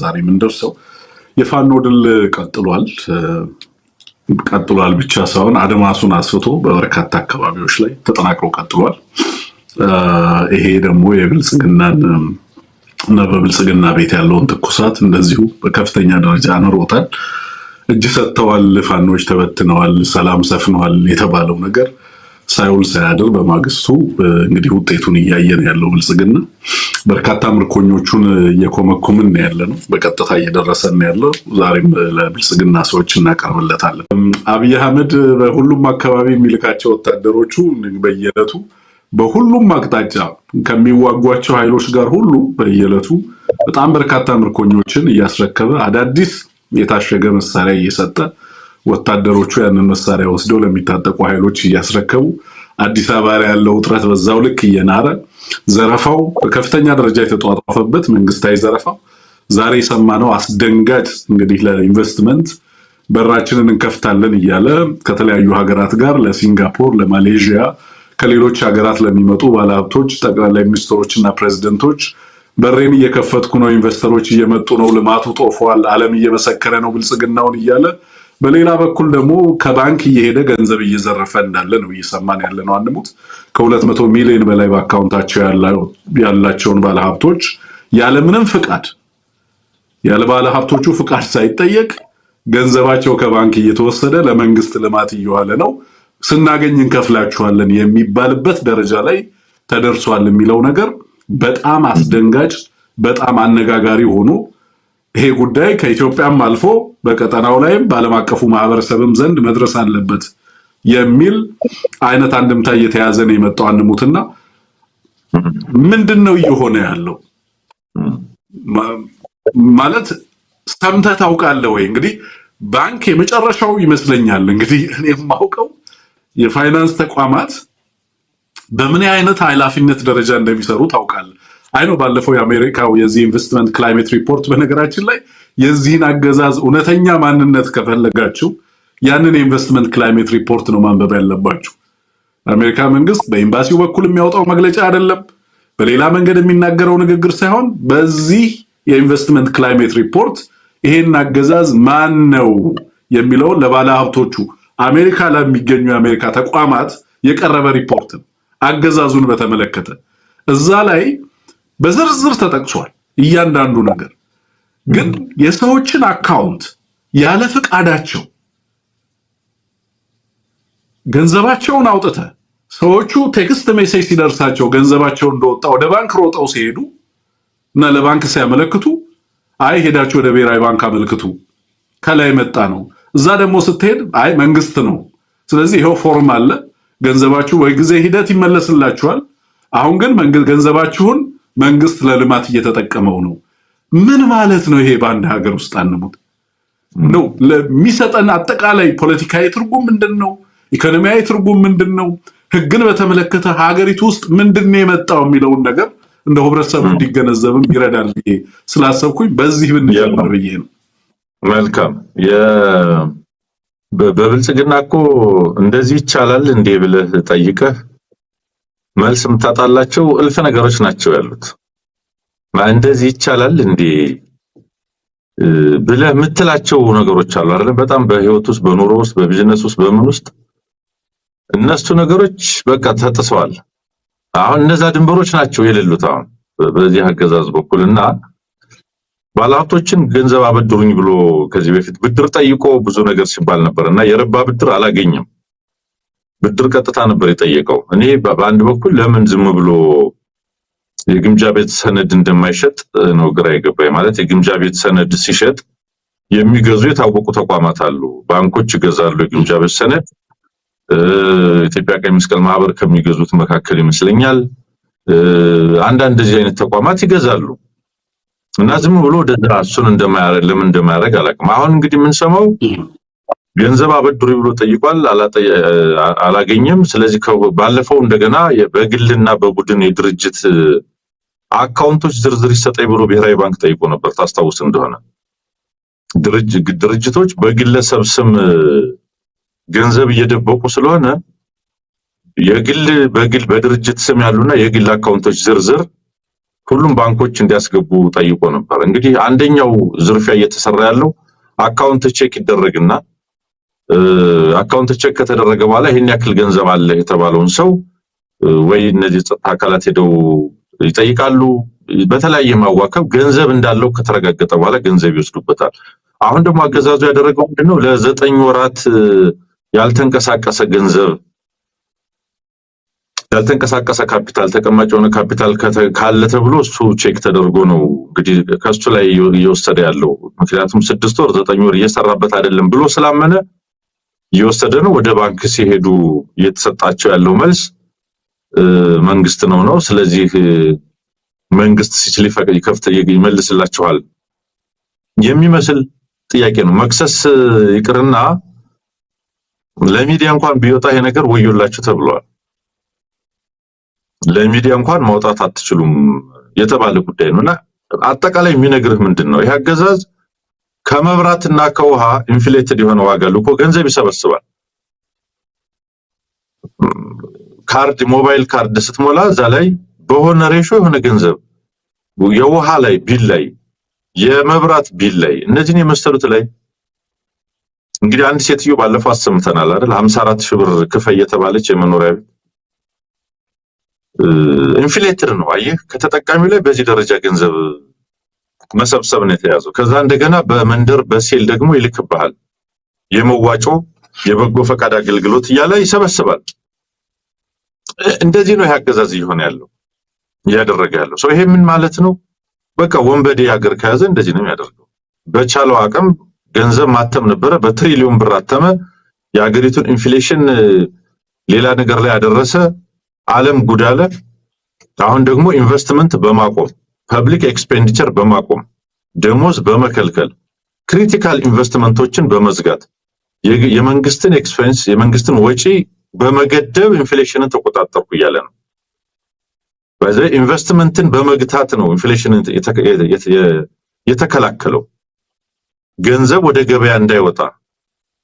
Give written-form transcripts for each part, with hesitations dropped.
ዛሬ የምንደርሰው። የፋኖ ድል ቀጥሏል። ቀጥሏል ብቻ ሳይሆን አድማሱን አስፍቶ በበርካታ አካባቢዎች ላይ ተጠናክሮ ቀጥሏል። ይሄ ደግሞ የብልጽግናን እና በብልጽግና ቤት ያለውን ትኩሳት እንደዚሁ በከፍተኛ ደረጃ አኑሮታል። እጅ ሰጥተዋል፣ ፋኖች ተበትነዋል፣ ሰላም ሰፍነዋል የተባለው ነገር ሳይውል ሳያድር በማግስቱ እንግዲህ ውጤቱን እያየን ያለው ብልጽግና በርካታ ምርኮኞቹን እየኮመኮምን ያለ ነው። በቀጥታ እየደረሰን ያለው ዛሬም ለብልጽግና ሰዎች እናቀርብለታለን። አብይ አህመድ በሁሉም አካባቢ የሚልካቸው ወታደሮቹ በየዕለቱ በሁሉም አቅጣጫ ከሚዋጓቸው ኃይሎች ጋር ሁሉ በየዕለቱ በጣም በርካታ ምርኮኞችን እያስረከበ፣ አዳዲስ የታሸገ መሳሪያ እየሰጠ፣ ወታደሮቹ ያንን መሳሪያ ወስደው ለሚታጠቁ ኃይሎች እያስረከቡ፣ አዲስ አበባ ላይ ያለው ውጥረት በዛው ልክ እየናረ፣ ዘረፋው በከፍተኛ ደረጃ የተጧጧፈበት መንግስታዊ ዘረፋው ዛሬ የሰማነው አስደንጋጭ እንግዲህ ለኢንቨስትመንት በራችንን እንከፍታለን እያለ ከተለያዩ ሀገራት ጋር ለሲንጋፖር፣ ለማሌዥያ፣ ከሌሎች ሀገራት ለሚመጡ ባለሀብቶች፣ ጠቅላይ ሚኒስትሮች እና ፕሬዚደንቶች በሬን እየከፈትኩ ነው፣ ኢንቨስተሮች እየመጡ ነው፣ ልማቱ ጦፏል፣ ዓለም እየመሰከረ ነው ብልጽግናውን እያለ በሌላ በኩል ደግሞ ከባንክ እየሄደ ገንዘብ እየዘረፈ እንዳለ ነው እየሰማን ያለ ነው። አንሙት ከ200 ሚሊዮን በላይ በአካውንታቸው ያላቸውን ባለሀብቶች ያለምንም ፍቃድ፣ ያለ ባለሀብቶቹ ፍቃድ ሳይጠየቅ ገንዘባቸው ከባንክ እየተወሰደ ለመንግስት ልማት እየዋለ ነው፣ ስናገኝ እንከፍላችኋለን የሚባልበት ደረጃ ላይ ተደርሷል የሚለው ነገር በጣም አስደንጋጭ፣ በጣም አነጋጋሪ ሆኖ ይሄ ጉዳይ ከኢትዮጵያም አልፎ በቀጠናው ላይም በዓለም አቀፉ ማህበረሰብም ዘንድ መድረስ አለበት የሚል አይነት አንድምታ እየተያዘ ነው የመጣው። አንሙትና ምንድን ነው እየሆነ ያለው? ማለት ሰምተህ ታውቃለህ ወይ? እንግዲህ ባንክ የመጨረሻው ይመስለኛል። እንግዲህ እኔ የማውቀው የፋይናንስ ተቋማት በምን አይነት ኃላፊነት ደረጃ እንደሚሰሩ ታውቃለህ። I know ባለፈው የአሜሪካው የዚህ investment climate report፣ በነገራችን ላይ የዚህን አገዛዝ እውነተኛ ማንነት ከፈለጋችሁ ያንን የ investment climate report ነው ማንበብ ያለባችሁ። የአሜሪካ መንግስት በኤምባሲው በኩል የሚያወጣው መግለጫ አይደለም፣ በሌላ መንገድ የሚናገረው ንግግር ሳይሆን በዚህ የ investment climate report ይሄን አገዛዝ ማን ነው የሚለውን ለባለ ሀብቶቹ፣ አሜሪካ ለሚገኙ የአሜሪካ ተቋማት የቀረበ ሪፖርት ነው። አገዛዙን በተመለከተ እዛ ላይ በዝርዝር ተጠቅሷል እያንዳንዱ ነገር። ግን የሰዎችን አካውንት ያለ ፈቃዳቸው ገንዘባቸውን አውጥተህ ሰዎቹ text message ሲደርሳቸው ገንዘባቸው እንደወጣ ወደ ባንክ ሮጠው ሲሄዱ እና ለባንክ ሲያመለክቱ አይ ሄዳችሁ ወደ ብሔራዊ ባንክ አመልክቱ፣ ከላይ መጣ ነው። እዛ ደግሞ ስትሄድ አይ መንግስት ነው። ስለዚህ ይኸው ፎርም አለ፣ ገንዘባችሁ በጊዜ ሂደት ይመለስላችኋል። አሁን ግን ገንዘባችሁን መንግስት ለልማት እየተጠቀመው ነው። ምን ማለት ነው ይሄ? በአንድ ሀገር ውስጥ አንሙት ነው ለሚሰጠን አጠቃላይ ፖለቲካዊ ትርጉም ምንድን ነው? ኢኮኖሚያዊ ትርጉም ምንድን ነው? ህግን በተመለከተ ሀገሪቱ ውስጥ ምንድን ነው የመጣው የሚለውን ነገር እንደ ህብረተሰቡ እንዲገነዘብም ይረዳል ብዬ ስላሰብኩኝ በዚህ ብንጀምር ብዬ ነው። መልካም። በብልጽግና እኮ እንደዚህ ይቻላል እንዴ ብለህ ጠይቀህ መልስ የምታጣላቸው እልፍ ነገሮች ናቸው ያሉት። እንደዚህ ይቻላል እንዴ ብለህ የምትላቸው ነገሮች አሉ አይደል? በጣም በህይወት ውስጥ፣ በኑሮ ውስጥ፣ በቢዝነስ ውስጥ፣ በምን ውስጥ እነሱ ነገሮች በቃ ተጥሰዋል። አሁን እነዛ ድንበሮች ናቸው የሌሉት አሁን በዚህ አገዛዝ በኩል። እና ባለሀብቶችን ገንዘብ አበድሩኝ ብሎ ከዚህ በፊት ብድር ጠይቆ ብዙ ነገር ሲባል ነበር እና የረባ ብድር አላገኘም። ብድር ቀጥታ ነበር የጠየቀው። እኔ በአንድ በኩል ለምን ዝም ብሎ የግምጃ ቤት ሰነድ እንደማይሸጥ ነው ግራ የገባኝ። ማለት የግምጃ ቤት ሰነድ ሲሸጥ የሚገዙ የታወቁ ተቋማት አሉ። ባንኮች ይገዛሉ የግምጃ ቤት ሰነድ። ኢትዮጵያ ቀይ መስቀል ማህበር ከሚገዙት መካከል ይመስለኛል። አንዳንድ እንደዚህ አይነት ተቋማት ይገዛሉ እና ዝም ብሎ ወደዛ እሱን እንደማያደርግ ለምን እንደማያደርግ አላውቅም። አሁን እንግዲህ የምንሰማው ገንዘብ አበድሩ ብሎ ጠይቋል፣ አላገኘም። ስለዚህ ባለፈው እንደገና በግልና በቡድን የድርጅት አካውንቶች ዝርዝር ይሰጠኝ ብሎ ብሔራዊ ባንክ ጠይቆ ነበር። ታስታውስ እንደሆነ ድርጅቶች በግለሰብ ስም ገንዘብ እየደበቁ ስለሆነ የግል በግል በድርጅት ስም ያሉና የግል አካውንቶች ዝርዝር ሁሉም ባንኮች እንዲያስገቡ ጠይቆ ነበር። እንግዲህ አንደኛው ዝርፊያ እየተሰራ ያለው account check ይደረግና account check ከተደረገ በኋላ ይሄን ያክል ገንዘብ አለ የተባለውን ሰው ወይ እነዚህ ጸጥታ አካላት ሄደው ይጠይቃሉ። በተለያየ ማዋከብ ገንዘብ እንዳለው ከተረጋገጠ በኋላ ገንዘብ ይወስዱበታል። አሁን ደግሞ አገዛዙ ያደረገው ምንድነው? ለ9 ወራት ያልተንቀሳቀሰ ገንዘብ፣ ያልተንቀሳቀሰ ካፒታል፣ ተቀማጭ የሆነ ካፒታል ካለ ተብሎ እሱ check ተደርጎ ነው እንግዲህ ከሱ ላይ እየወሰደ ያለው። ምክንያቱም 6 ወር 9 ወር እየሰራበት አይደለም ብሎ ስላመነ እየወሰደ ነው። ወደ ባንክ ሲሄዱ እየተሰጣቸው ያለው መልስ መንግስት ነው ነው። ስለዚህ መንግስት ሲችል ይከፍት ይመልስላችኋል የሚመስል ጥያቄ ነው። መክሰስ ይቅርና ለሚዲያ እንኳን ቢወጣ ይሄ ነገር ወዮላችሁ ተብሏል። ለሚዲያ እንኳን ማውጣት አትችሉም የተባለ ጉዳይ ነው። እና አጠቃላይ የሚነግርህ ምንድን ነው? ይሄ አገዛዝ ከመብራትና ከውሃ inflated የሆነ ዋጋ ልኮ ገንዘብ ይሰበስባል። ካርድ፣ ሞባይል ካርድ ስትሞላ እዛ ላይ በሆነ ratio የሆነ ገንዘብ፣ የውሃ ላይ bill ላይ፣ የመብራት bill ላይ፣ እነዚህን የመሰሉት ላይ። እንግዲህ አንድ ሴትዮ ባለፈው አሰምተናል አይደል? 54 ሺህ ብር ክፈይ የተባለች የመኖሪያ ቤት። Inflated ነው። አየህ፣ ከተጠቃሚው ላይ በዚህ ደረጃ ገንዘብ መሰብሰብ ነው የተያዘው። ከዛ እንደገና በመንደር በሴል ደግሞ ይልክብሃል። የመዋጮ፣ የበጎ ፈቃድ አገልግሎት እያለ ይሰበስባል። እንደዚህ ነው ይሄ አገዛዝ እየሆነ ያለው፣ እያደረገ ያለው ሰው። ይሄ ምን ማለት ነው? በቃ ወንበዴ ሀገር ከያዘ እንደዚህ ነው የሚያደርገው። በቻለው አቅም ገንዘብ ማተም ነበረ። በትሪሊዮን ብር አተመ። የሀገሪቱን inflation ሌላ ነገር ላይ ያደረሰ፣ ዓለም ጉድ አለ። አሁን ደግሞ ኢንቨስትመንት በማቆም፣ public expenditure በማቆም፣ ደሞዝ በመከልከል፣ critical ኢንቨስትመንቶችን በመዝጋት፣ የመንግስትን expense፣ የመንግስትን ወጪ በመገደብ inflation ን ተቆጣጠርኩ እያለ ነው። በዚህ ኢንቨስትመንትን በመግታት ነው inflation ን የተከላከለው። ገንዘብ ወደ ገበያ እንዳይወጣ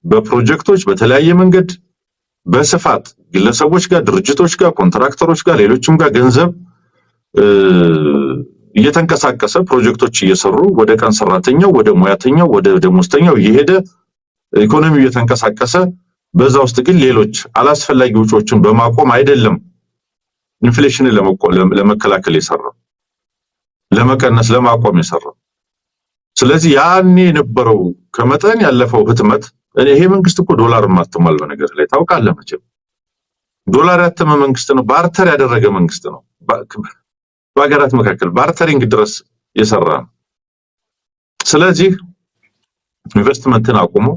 በፕሮጀክቶች በተለያየ መንገድ በስፋት ግለሰቦች ጋር፣ ድርጅቶች ጋር፣ ኮንትራክተሮች ጋር፣ ሌሎችም ጋር ገንዘብ እየተንቀሳቀሰ ፕሮጀክቶች እየሰሩ ወደ ቀን ሰራተኛው፣ ወደ ሙያተኛው፣ ወደ ደሞዝተኛው እየሄደ ኢኮኖሚው እየተንቀሳቀሰ፣ በዛ ውስጥ ግን ሌሎች አላስፈላጊ ወጪዎችን በማቆም አይደለም inflation ን ለመከላከል የሰራው፣ ለመቀነስ፣ ለማቆም የሰራው። ስለዚህ ያኔ የነበረው ከመጠን ያለፈው ህትመት፣ ይሄ መንግስት እኮ ዶላር አትሟል። በነገር ላይ ታውቃለህ መቼም ዶላር ያተመ መንግስት ነው። Barter ያደረገ መንግስት ነው። በሀገራት መካከል bartering ድረስ የሰራ ነው። ስለዚህ ኢንቨስትመንትን አቁሞ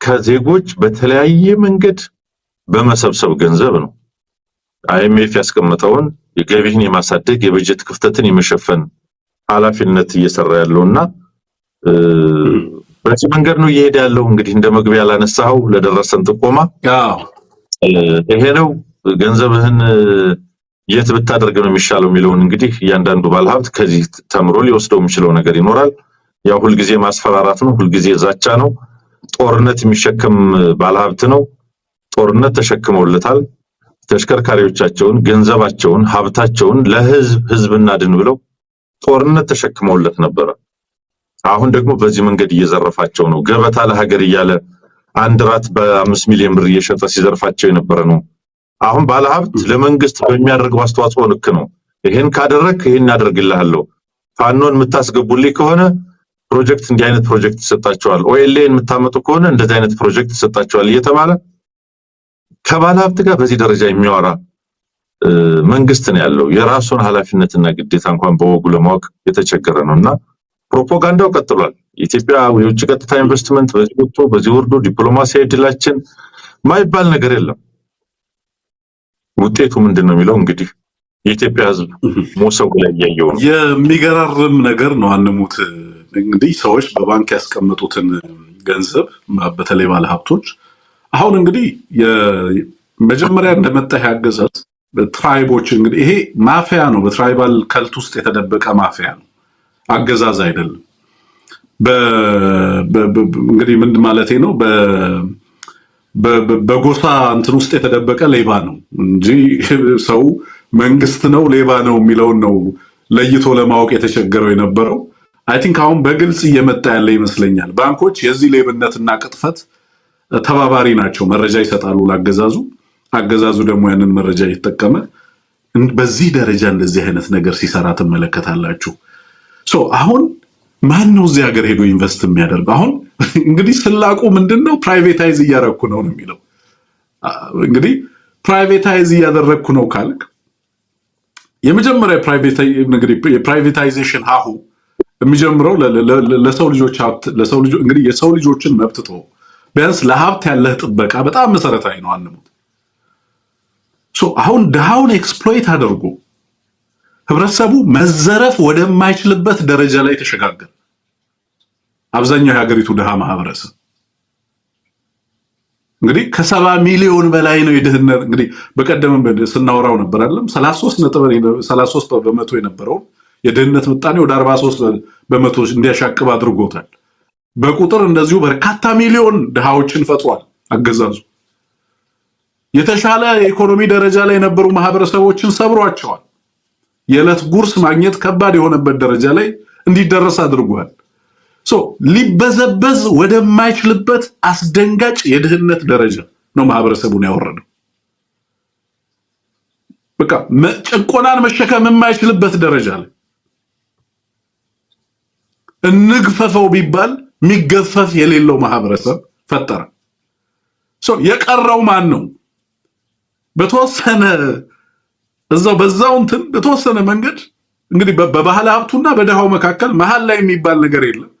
ከዜጎች በተለያየ መንገድ በመሰብሰብ ገንዘብ ነው IMF ያስቀመጠውን የገቢህን የማሳደግ፣ የበጀት ክፍተትን የመሸፈን ኃላፊነት እየሰራ ያለውና በዚህ መንገድ ነው እየሄደ ያለው። እንግዲህ እንደ መግቢያ ላነሳኸው፣ ለደረሰን ጥቆማ ይሄ ነው። ገንዘብህን የት ብታደርግ ነው የሚሻለው የሚለውን እንግዲህ እያንዳንዱ ባለሀብት ከዚህ ተምሮ ሊወስደው የሚችለው ነገር ይኖራል። ያው ሁልጊዜ ማስፈራራት ነው፣ ሁልጊዜ ዛቻ ነው። ጦርነት የሚሸከም ባለሀብት ነው። ጦርነት ተሸክመውለታል። ተሽከርካሪዎቻቸውን፣ ገንዘባቸውን፣ ሀብታቸውን ለህዝብ፣ ህዝብ እናድን ብለው ጦርነት ተሸክመውለት ነበረ። አሁን ደግሞ በዚህ መንገድ እየዘረፋቸው ነው። ገበታ ለሀገር እያለ አንድ ራት በ5 ሚሊዮን ብር እየሸጠ ሲዘርፋቸው የነበረ ነው። አሁን ባለሀብት ለመንግስት በሚያደርገው አስተዋጽኦ ልክ ነው። ይሄን ካደረግክ ይሄን እናደርግልሃለሁ፣ ፋኖን የምታስገቡልኝ ከሆነ ፕሮጀክት፣ እንዲህ አይነት ፕሮጀክት ይሰጣቸዋል፣ OLA ን የምታመጡ ከሆነ እንደዚህ አይነት ፕሮጀክት ይሰጣቸዋል እየተባለ ከባለሀብት ጋር በዚህ ደረጃ የሚያወራ መንግስት ነው ያለው። የራሱን ኃላፊነትና ግዴታ እንኳን በወጉ ለማወቅ የተቸገረ ነው እና ፕሮፓጋንዳው ቀጥሏል። የኢትዮጵያ የውጭ ቀጥታ ኢንቨስትመንት በዚህ ወጥቶ በዚህ ወርዶ ዲፕሎማሲያዊ ድላችን ማይባል ነገር የለም። ውጤቱ ምንድን ነው የሚለው እንግዲህ የኢትዮጵያ ሕዝብ ሞሰቡ ላይ እያየው ነው። የሚገራርም ነገር ነው። አንሙት፣ እንግዲህ ሰዎች በባንክ ያስቀመጡትን ገንዘብ፣ በተለይ ባለሀብቶች፣ አሁን እንግዲህ መጀመሪያ እንደመጣ ያገዛዝ tribe ኦች፣ እንግዲህ ይሄ ማፊያ ነው። በ tribal cult ውስጥ የተደበቀ ማፊያ ነው፣ አገዛዝ አይደለም። እንግዲህ ምን ማለቴ ነው? በጎሳ እንትን ውስጥ የተደበቀ ሌባ ነው እንጂ ሰው መንግስት ነው ሌባ ነው የሚለውን ነው። ለይቶ ለማወቅ የተቸገረው የነበረው I think አሁን በግልጽ እየመጣ ያለ ይመስለኛል። ባንኮች የዚህ ሌብነትና ቅጥፈት ተባባሪ ናቸው። መረጃ ይሰጣሉ ላገዛዙ። አገዛዙ ደግሞ ያንን መረጃ እየተጠቀመ በዚህ ደረጃ እንደዚህ አይነት ነገር ሲሰራ ትመለከታላችሁ። So አሁን ማን ነው እዚህ ሀገር ሄዶ invest የሚያደርገው? አሁን እንግዲህ ስላቁ ምንድን ነው? Privatize እያረኩ ነው ነው የሚለው። እንግዲህ privatize እያደረግኩ ነው ካልክ የመጀመሪያ እንግዲህ የ privatization ሀሁ የሚጀምረው ለሰው ልጆች ሀብት፣ ለሰው ልጆ እንግዲህ የሰው ልጆችን መብት ተወው፣ ቢያንስ ለሀብት ያለህ ጥበቃ በጣም መሰረታዊ ነው። አንሙት፣ so አሁን ድሃውን exploit አድርጎ ህብረተሰቡ መዘረፍ ወደማይችልበት ደረጃ ላይ ተሸጋገረ። አብዛኛው የሀገሪቱ ድሃ ማህበረሰብ እንግዲህ ከ70 ሚሊዮን በላይ ነው የድህነት። እንግዲህ በቀደም ስናወራው ነበር አይደለም፣ 33% የነበረውን የድህነት ምጣኔ ወደ 43% እንዲያሻቅብ አድርጎታል። በቁጥር እንደዚሁ በርካታ ሚሊዮን ድሃዎችን ፈጥሯል አገዛዙ። የተሻለ የኢኮኖሚ ደረጃ ላይ የነበሩ ማህበረሰቦችን ሰብሯቸዋል። የዕለት ጉርስ ማግኘት ከባድ የሆነበት ደረጃ ላይ እንዲደረስ አድርጓል። So ሊበዘበዝ ወደማይችልበት አስደንጋጭ የድህነት ደረጃ ነው ማህበረሰቡን ያወረደው። በቃ ጭቆናን መሸከም የማይችልበት ደረጃ ላይ፣ እንግፈፈው ቢባል የሚገፈፍ የሌለው ማህበረሰብ ፈጠረ። So የቀረው ማን ነው? በተወሰነ እዛው በዛው እንትን በተወሰነ መንገድ እንግዲህ በባለ ሀብቱና በድሃው መካከል መሀል ላይ የሚባል ነገር የለም።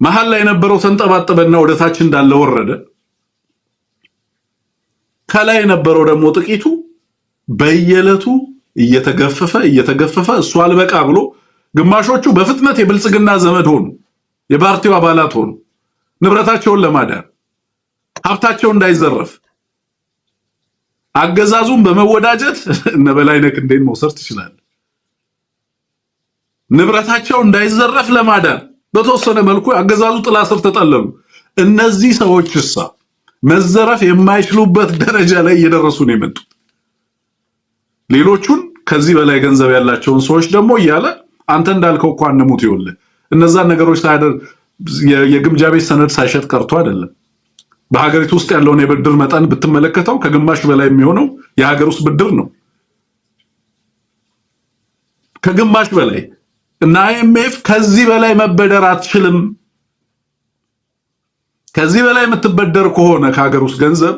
መሀል ላይ የነበረው ተንጠባጠበና ወደ ታች እንዳለ ወረደ። ከላይ የነበረው ደግሞ ጥቂቱ በየዕለቱ እየተገፈፈ እየተገፈፈ፣ እሱ አልበቃ ብሎ ግማሾቹ በፍጥነት የብልጽግና ዘመድ ሆኑ፣ የፓርቲው አባላት ሆኑ። ንብረታቸውን ለማዳን፣ ሀብታቸው እንዳይዘረፍ አገዛዙን በመወዳጀት፣ እነ በላይነህ ክንዴን መውሰድ ትችላለህ። ንብረታቸው እንዳይዘረፍ ለማዳን በተወሰነ መልኩ አገዛዙ ጥላ ስር ተጠለሉ። እነዚህ ሰዎች እሳ መዘረፍ የማይችሉበት ደረጃ ላይ እየደረሱ ነው የመጡት። ሌሎቹን ከዚህ በላይ ገንዘብ ያላቸውን ሰዎች ደግሞ እያለ አንተ እንዳልከው እኮ አንሙት፣ ይኸውልህ እነዛን ነገሮች ሳያደርግ የግምጃ ቤት ሰነድ ሳይሸጥ ቀርቶ አይደለም። በሀገሪቱ ውስጥ ያለውን የብድር መጠን ብትመለከተው ከግማሽ በላይ የሚሆነው የሀገር ውስጥ ብድር ነው። ከግማሽ በላይ። እና IMF ከዚህ በላይ መበደር አትችልም፣ ከዚህ በላይ የምትበደር ከሆነ ከሀገር ውስጥ ገንዘብ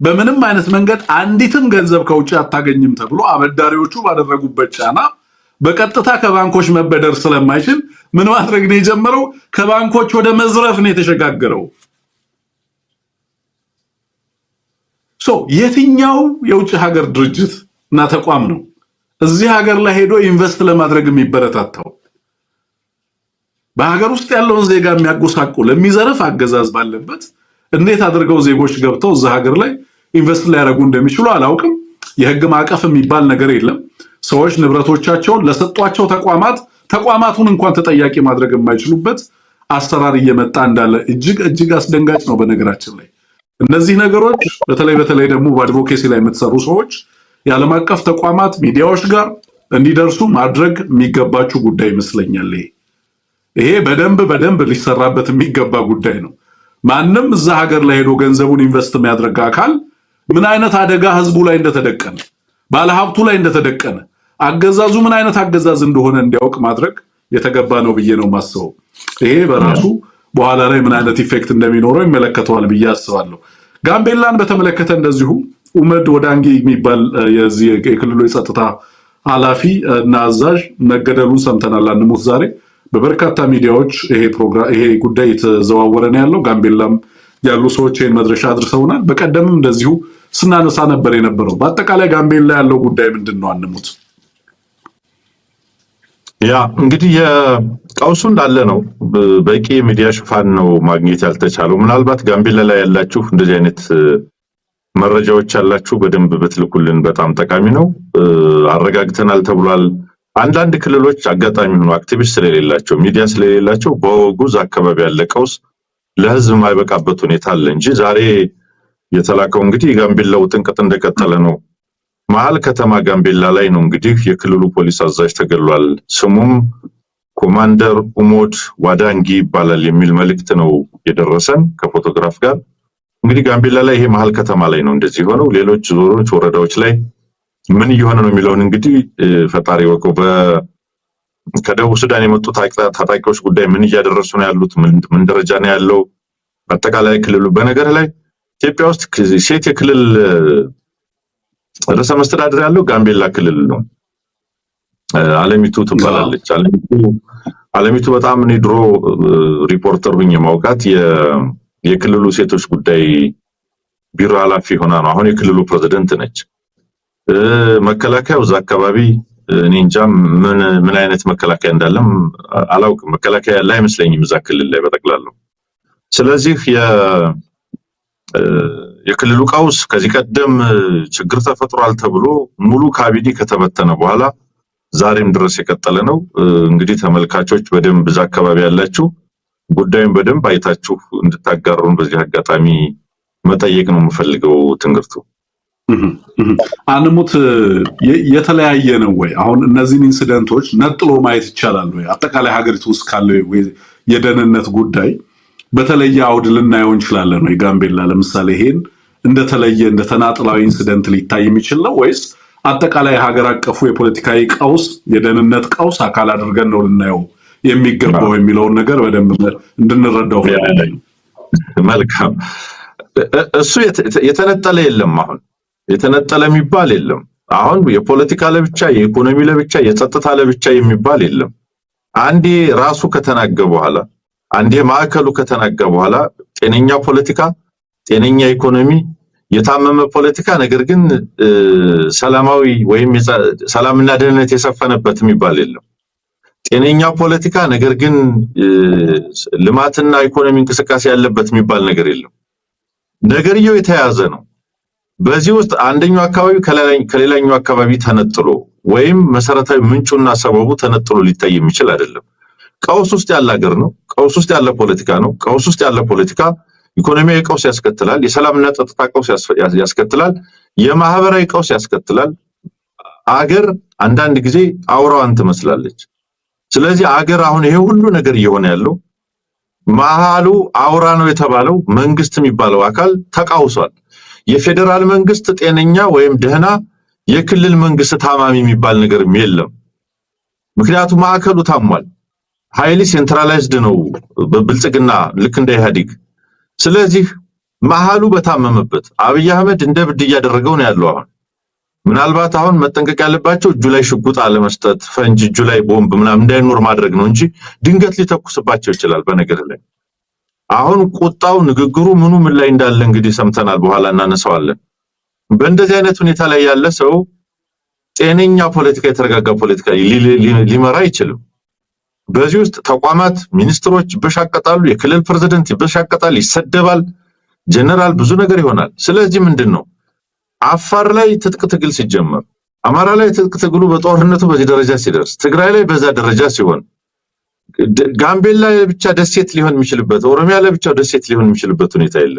በምንም አይነት መንገድ አንዲትም ገንዘብ ከውጭ አታገኝም ተብሎ አበዳሪዎቹ ባደረጉበት ጫና በቀጥታ ከባንኮች መበደር ስለማይችል ምን ማድረግ ነው የጀመረው? ከባንኮች ወደ መዝረፍ ነው የተሸጋገረው። So የትኛው የውጭ ሀገር ድርጅት እና ተቋም ነው እዚህ ሀገር ላይ ሄዶ invest ለማድረግ የሚበረታታው? በሀገር ውስጥ ያለውን ዜጋ የሚያጎሳቁል፣ የሚዘርፍ አገዛዝ ባለበት እንዴት አድርገው ዜጎች ገብተው እዛ ሀገር ላይ invest ሊያደርጉ እንደሚችሉ አላውቅም። የህግ ማዕቀፍ የሚባል ነገር የለም። ሰዎች ንብረቶቻቸውን ለሰጧቸው ተቋማት፣ ተቋማቱን እንኳን ተጠያቂ ማድረግ የማይችሉበት አሰራር እየመጣ እንዳለ እጅግ እጅግ አስደንጋጭ ነው። በነገራችን ላይ እነዚህ ነገሮች በተለይ በተለይ ደግሞ በ advocacy ላይ የምትሰሩ ሰዎች የዓለም አቀፍ ተቋማት፣ ሚዲያዎች ጋር እንዲደርሱ ማድረግ የሚገባችሁ ጉዳይ ይመስለኛል። ይሄ በደንብ በደንብ ሊሰራበት የሚገባ ጉዳይ ነው። ማንም እዛ ሀገር ላይ ሄዶ ገንዘቡን invest የሚያደርግ አካል ምን አይነት አደጋ ህዝቡ ላይ እንደተደቀነ፣ ባለሀብቱ ላይ እንደተደቀነ፣ አገዛዙ ምን አይነት አገዛዝ እንደሆነ እንዲያውቅ ማድረግ የተገባ ነው ብዬ ነው የማስበው። ይሄ በራሱ በኋላ ላይ ምን አይነት effect እንደሚኖረው ይመለከተዋል ብዬ አስባለሁ። ጋምቤላን በተመለከተ እንደዚሁ ኡመድ ወዳንጊ የሚባል የዚህ የክልሉ የጸጥታ ኃላፊ እና አዛዥ መገደሉን ሰምተናል። አንሙት፣ ዛሬ በበርካታ ሚዲያዎች ይሄ ፕሮግራም፣ ይሄ ጉዳይ የተዘዋወረ ነው ያለው። ጋምቤላም ያሉ ሰዎች ይሄን መድረሻ አድርሰውናል። በቀደምም እንደዚሁ ስናነሳ ነበር የነበረው። በአጠቃላይ ጋምቤላ ያለው ጉዳይ ምንድን ነው? አንሙት። ያ እንግዲህ የቀውሱ እንዳለ ነው። በቂ የሚዲያ ሽፋን ነው ማግኘት ያልተቻለው። ምናልባት ጋምቤላ ላይ ያላችሁ እንደዚህ አይነት መረጃዎች ያላችሁ በደንብ ብትልኩልን በጣም ጠቃሚ ነው። አረጋግተናል ተብሏል። አንዳንድ ክልሎች አጋጣሚ ሆኖ አክቲቪስት ስለሌላቸው፣ ሚዲያ ስለሌላቸው በወጉ እዛ አካባቢ ያለ ቀውስ ለህዝብ የማይበቃበት ሁኔታ አለ እንጂ ዛሬ የተላከው እንግዲህ የጋምቤላው ጥንቅጥ እንደቀጠለ ነው። መሀል ከተማ ጋምቤላ ላይ ነው እንግዲህ የክልሉ ፖሊስ አዛዥ ተገድሏል። ስሙም ኮማንደር ኡሞድ ዋዳንጊ ይባላል የሚል መልእክት ነው የደረሰን ከፎቶግራፍ ጋር። እንግዲህ ጋምቤላ ላይ ይሄ መሀል ከተማ ላይ ነው እንደዚህ የሆነው። ሌሎች ዞኖች፣ ወረዳዎች ላይ ምን እየሆነ ነው የሚለውን እንግዲህ ፈጣሪ ይወቀው። ከደቡብ ሱዳን የመጡ ታጣቂዎች ጉዳይ ምን እያደረሱ ነው ያሉት? ምን ደረጃ ነው ያለው? አጠቃላይ ክልሉ በነገር ላይ ኢትዮጵያ ውስጥ ሴት የክልል ርዕሰ መስተዳድር ያለው ጋምቤላ ክልል ነው። አለሚቱ ትባላለች። አለሚቱ በጣም እኔ ድሮ ሪፖርተር ሁኜ ማውቃት የክልሉ ሴቶች ጉዳይ ቢሮ ኃላፊ ሆና ነው። አሁን የክልሉ ፕሬዝደንት ነች። መከላከያው እዛ አካባቢ እኔ እንጃ ምን ምን አይነት መከላከያ እንዳለም አላውቅም። መከላከያ ያለ አይመስለኝም እዛ ክልል ላይ በጠቅላላው። ስለዚህ የክልሉ ቀውስ ከዚህ ቀደም ችግር ተፈጥሯል ተብሎ ሙሉ ካቢኔ ከተበተነ በኋላ ዛሬም ድረስ የቀጠለ ነው። እንግዲህ ተመልካቾች በደንብ እዛ አካባቢ ያላችሁ ጉዳዩን በደንብ አይታችሁ እንድታጋሩን በዚህ አጋጣሚ መጠየቅ ነው የምፈልገው። ትንግርቱ አንሙት የተለያየ ነው ወይ? አሁን እነዚህን incident ኦች ነጥሎ ማየት ይቻላል ወይ? አጠቃላይ ሀገሪቱ ውስጥ ካለው የደህንነት ጉዳይ በተለየ አውድ ልናየው እንችላለን ወይ? ጋምቤላ ለምሳሌ ይሄን እንደተለየ እንደ ተናጥላዊ incident ሊታይ የሚችል ነው ወይስ አጠቃላይ ሀገር አቀፉ የፖለቲካዊ ቀውስ፣ የደህንነት ቀውስ አካል አድርገን ነው ልናየው የሚገባው የሚለውን ነገር በደንብ እንድንረዳው ፈልጌ ነው። መልካም። እሱ የተነጠለ የለም። አሁን የተነጠለ የሚባል የለም። አሁን የፖለቲካ ለብቻ፣ የኢኮኖሚ ለብቻ፣ የጸጥታ ለብቻ የሚባል የለም። አንዴ ራሱ ከተናጋ በኋላ፣ አንዴ ማዕከሉ ከተናጋ በኋላ ጤነኛ ፖለቲካ፣ ጤነኛ ኢኮኖሚ፣ የታመመ ፖለቲካ ነገር ግን ሰላማዊ ወይም ሰላምና ደህንነት የሰፈነበት የሚባል የለም። ጤነኛ ፖለቲካ ነገር ግን ልማትና ኢኮኖሚ እንቅስቃሴ ያለበት የሚባል ነገር የለም። ነገርየው የተያያዘ ነው። በዚህ ውስጥ አንደኛው አካባቢ ከሌላኛው አካባቢ ተነጥሎ ወይም መሰረታዊ ምንጩና ሰበቡ ተነጥሎ ሊታይ የሚችል አይደለም። ቀውስ ውስጥ ያለ ሀገር ነው። ቀውስ ውስጥ ያለ ፖለቲካ ነው። ቀውስ ውስጥ ያለ ፖለቲካ ኢኮኖሚያዊ ቀውስ ያስከትላል። የሰላምና ጸጥታ ቀውስ ያስከትላል። የማህበራዊ ቀውስ ያስከትላል። አገር አንዳንድ ጊዜ አውራዋን ትመስላለች። ስለዚህ አገር አሁን ይሄ ሁሉ ነገር እየሆነ ያለው መሃሉ አውራ ነው የተባለው መንግስት የሚባለው አካል ተቃውሷል። የፌዴራል መንግስት ጤነኛ ወይም ደህና፣ የክልል መንግስት ታማሚ የሚባል ነገርም የለም። ምክንያቱም ማዕከሉ ታሟል። Highly centralized ነው በብልጽግና ልክ እንደ ኢህአዴግ። ስለዚህ መሃሉ በታመመበት አብይ አህመድ እንደ እብድ እያደረገው ነው ያለው። አሁን ምናልባት አሁን መጠንቀቅ ያለባቸው እጁ ላይ ሽጉጥ አለመስጠት፣ ፈንጅ እጁ ላይ ቦምብ ምናምን እንዳይኖር ማድረግ ነው እንጂ ድንገት ሊተኩስባቸው ይችላል። በነገር ላይ አሁን ቁጣው፣ ንግግሩ ምኑ ምን ላይ እንዳለ እንግዲህ ሰምተናል፣ በኋላ እናነሳዋለን። በእንደዚህ አይነት ሁኔታ ላይ ያለ ሰው ጤነኛ ፖለቲካ፣ የተረጋጋ ፖለቲካ ሊመራ አይችልም። በዚህ ውስጥ ተቋማት፣ ሚኒስትሮች ይበሻቀጣሉ፣ የክልል ፕሬዝደንት ይበሻቀጣል፣ ይሰደባል፣ ጀነራል ብዙ ነገር ይሆናል። ስለዚህ ምንድን ነው አፋር ላይ ትጥቅ ትግል ሲጀመር፣ አማራ ላይ ትጥቅ ትግሉ በጦርነቱ በዚህ ደረጃ ሲደርስ፣ ትግራይ ላይ በዛ ደረጃ ሲሆን፣ ጋምቤላ ለብቻ ደሴት ሊሆን የሚችልበት፣ ኦሮሚያ ለብቻው ደሴት ሊሆን የሚችልበት ሁኔታ የለም።